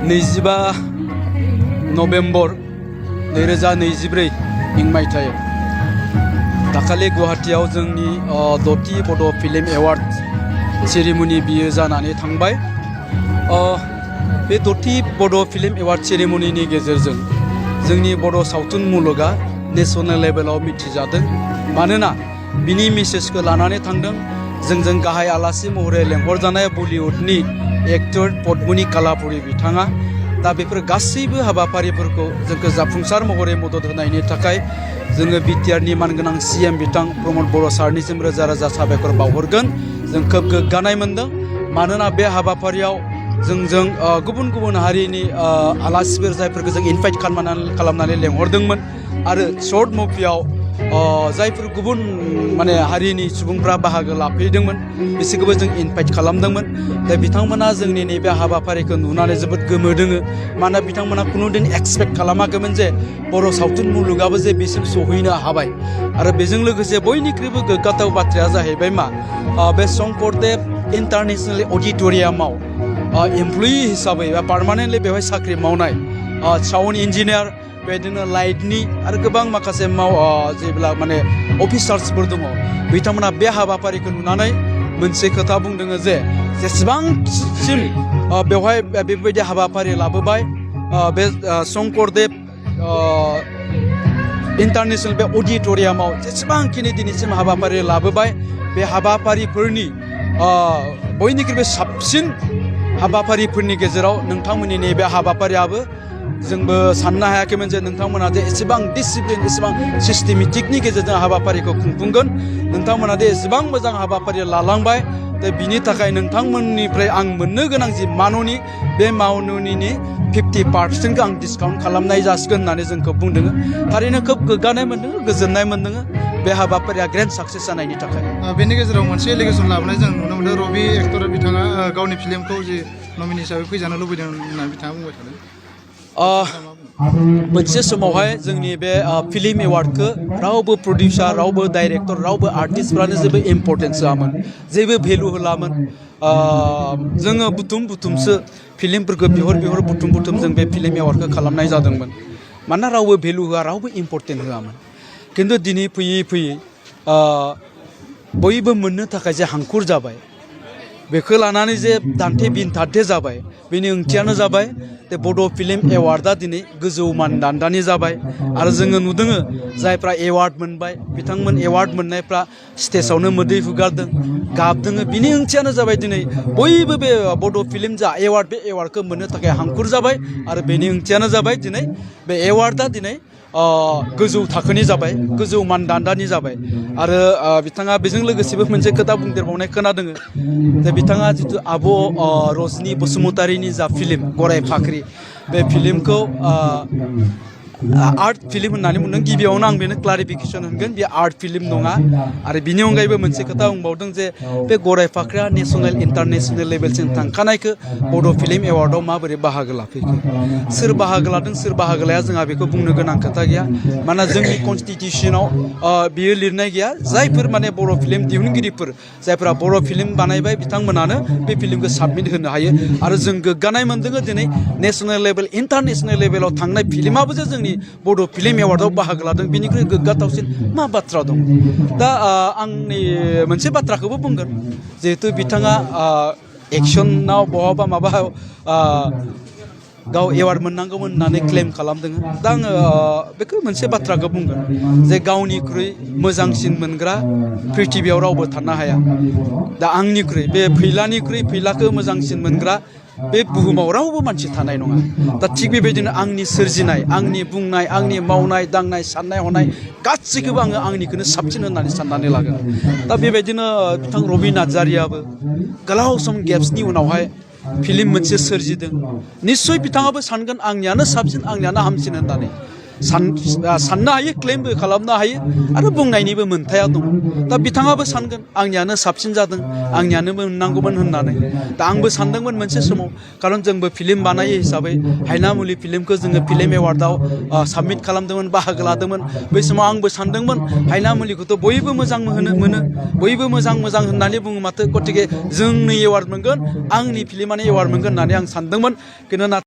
25 November 2024 इं मायथाइयाव दाखालि गुवाहाटीयाव जोंनि द'थि बड' फिल्म एवार्ड सेरेमनि बियो जानानै थांबाय। बे द'थि बड' फिल्म एवार्ड सेरेमनिनि गेजेरजों जोंनि बड' सावथुन मुलुगा नेशनेल लेभेलाव मिथिजादों। मानोना बिनि मेसेजखौ लानानै थांदों जोंजों गाहाय आलासि महरै लेंहरजानाय बलिउडनि एक्टर पद्मिनी कालापुरी बिथाङा। दा बेफोर गासैबो हाबाफारिफोरखौ जोंखौ जाफुंसार महरै मदद होनायनि थाखाय जोङो बिटिआरनि मानगोनां सीएम बिथां प्रमद बर' सारनिसिम रोजा रोजा साबायखर बावहरगोन। जों खोब गोग्गानाय मोनदों। मानोना बे हाबाफारियाव जोंजों गुबुन गुबुन हारिनि आलासिफोर जायफोरखौ जों इनभाइट खालामनानै लेंहरदोंमोन आरो शर्ट मुभियाव जायफोर गुबुन माने हारिनि सुबुंफ्रा बाहागो लाफैदोंमोन बिसोरखौबो जों इनभाइट खालामदोंमोन। दा बिथांमोना जोंनि नैबे हाबाफारिखौ नुनानै जोबोद गोमोदोङो। मानोना बिथांमोना खुनुदिन एक्सपेक्ट खालामाखैमोन जे बर' सावथुन मुलुगाबो जे बिसिम सहैनो हाबाय। आरो बेजों लोगोसे बयनिख्रुइबो गोग्गाथाव बाथ्राया जाहैबाय मा बे शंकरदेव इन्टारनेशनेल अडिट'रियामाव एमप्लयि हिसाबै बा पार्मानेन्टलि बेवहाय साख्रि मावनाय साउन्ड इन्जिनियार बेदिनो लाइटनि आरो गोबां माखासे जेब्ला माने अफिसार्सफोर दङ बिथांमोना बे हाबाफारिखौ नुनानै मोनसे खोथा बुंदों जे जेसेबांसिम बेवहाय बेबायदि हाबाफारि लाबोबाय बे शंकरदेव इन्टारनेशनेल बे अडिट'रियामाव जेसेबांखिनि दिनैसिम हाबाफारि लाबोबाय बे हाबाफारिफोरनि बयनिख्रुइबो साबसिन हाबाफारिफोरनि गेजेराव नोंथांमोननि नैबे हाबाफारियाबो जोंबो साननो हायाखैमोन जे नोंथांमोना जे एसेबां डिसिप्लिन एसेबां सिस्टेमेटिकनि गेजेरजों हाबाफारिखौ खुंफुंगोन। नोंथांमोना जे एसेबां मोजां हाबाफारि लालांबाय दा बिनि थाखाय नोंथांमोननिफ्राय आं मोननो गोनां जि माननि बे माननिनि 50% आं डिसकाउन्ट खालामनाय जासिगोन होननानै जोंखौ बुंदों। थारैनो खोब गोग्गानाय मोन्दों, गोजोननाय मोन्दों बे हाबाफारिया ग्रेन्ड साक्सेस जानायनि थाखाय। बेनि गेजेराव मोनसे एलिगेसन लाबोनाय जों नुनो मोनदों रबि एक्टर बिथाङा गावनि फिल्मखौ जि नमिनि हिसाबै फैजानो लुबैदों होननानै बिथाङा बुंबाय थादों। मोनसे समावहाय जोंनि बे फिल्म एवार्डखौ रावबो प्रडिउसार रावबो डाइरेक्टर रावबो आर्टिस्टफ्रानो जेबो इम्पर्टेन्स होआमोन, जेबो भेलु होलामोन। जोङो बुथुमसो फिल्मफोरखौ बिहर बुथुम जों बे फिल्म एवार्डखौ खालामनाय जादोंमोन। मानोना रावबो भेलु होआ रावबो इम्पर्टेन्ट होआमोन। खिन्थु दिनै फैयै बयबो मोननो थाखाय जे हांखुर जाबाय बेखौ लानानै जे दान्थे बिनथान्थे जाबाय बेनि ओंथियानो जाबाय बे बड' फिल्म एवार्डआ दिनै गोजौ मानदान्दानि जाबाय। आरो जोङो नुदों जायफ्रा एवार्ड मोनबाय बिथांमोन एवार्ड मोननायफ्रा स्टेजावनो मोदै हुगारदों गाबदों। बिनि ओंथियानो जाबाय दिनै बयबो बे बड' फिल्म जा एवार्ड बे एवार्डखौ मोननो थाखाय हांखुर जाबाय। आरो बेनि ओंथियानो जाबाय दिनै बे एवार्डआ दिनै गोजौ थाखोनि जाबाय, गोजौ मानदान्दानि जाबाय। आरो बिथाङा बेजों लोगोसेबो मोनसे खोथा बुंदेरबावनाय खोनादों जे बिथाङा जिथु आब' रजनि बसुमतारीनि जा फिल्म गराय फाख्रि बे फिल्मखौ आर्ट फिल्म होननानै बुंदों। गिबियावनो आं बेनो क्लारिफिकेसन होगोन बे आर्ट फिल्म नङा। आरो बिनि अनगायैबो मोनसे खोथा बुंबावदों जे बे गराय फाख्रिया नेशनेल इन्टारनेशनेल लेभेलसिम थांखानायखौ बड' फिल्म एवार्डआव माबोरै बाहागो लाफैखो, सोर बाहागो लादों सोर बाहागो लाया जोंहा बेखौ बुंनो गोनां खोथा गैया। मानोना जोंनि कनस्टिटिउसनाव बियो लिरनाय गैया जायफोर माने बर' फिल्म दिहुनगिरिफोर जायफोरा बर' फिल्म बानायबाय बिथांमोनानो बे फिल्मखौ साबमिट होनो हायो। आरो जों गोग्गानाय मोनदों दिनै नेशनेल लेभेल इन्टारनेशनेल लेभेलाव थांनाय फिल्माबो जे जोंनि बड' फिल्म एवार्डआव बाहागो लादों बेनिख्रुइ गोग्गाथावसिन मा बाथ्रा दं। दा आंनि मोनसे बाथ्राखौबो बुंगोन जिहेथु बिथाङा एक्सनाव बहाबा माबा गाव एवार्ड मोननांगौमोन होननानै क्लेम खालामदों। दा आङो बेखौ मोनसे बाथ्राखौ बुंगोन जे गावनिख्रुइ मोजांसिन मोनग्रा प्रिथिबियाव रावबो थानो हाया। दा आंनिख्रुइ बे फैलानिख्रुइ फैलाखौ मोजांसिन मोनग्रा बे बुहुमाव रावबो मानसि थानाय नङा। दा थिग बेबायदिनो आंनि सोरजिनाय आंनि बुंनाय आंनि मावनाय दांनाय साननाय हनाय गासैखौबो आङो आंनिखौनो साबसिन होननानै साननानै लागोन। दा बेबायदिनो बिथां रबि नार्जारियाबो गोलाव सम गेप्सनि उनावहाय फिल्म मोनसे सोरजिदों। निस्सय बिथाङाबो सानगोन आंनियानो साबसिन आंनियानो हामसिन होननानै साननो हायो, क्लेमबो खालामनो हायो आरो बुंनायनिबो मोन्थाया दं। दा बिथाङाबो सानगोन आंनियानो साबसिन जादों आंनियानो मोननांगौमोन होननानै। दा आंबो सानदोंमोन मोनसे समाव, खारन जोंबो फिल्म बानायो हिसाबै हायनामुलि फिल्मखौ जोङो फिल्म एवार्डआव साबमिट खालामदोंमोन, बाहागो लादोंमोन। बै समाव आंबो सानदोंमोन हायनामुलिखौथ' बयबो मोजां मोनो बयबो मोजां होननानै बुङो माथो, गतिके जोंनि एवार्ड मोनगोन आंनि फिल्मानो एवार्ड मोनगोन होननानै आं सानदोंमोन। खिन्थु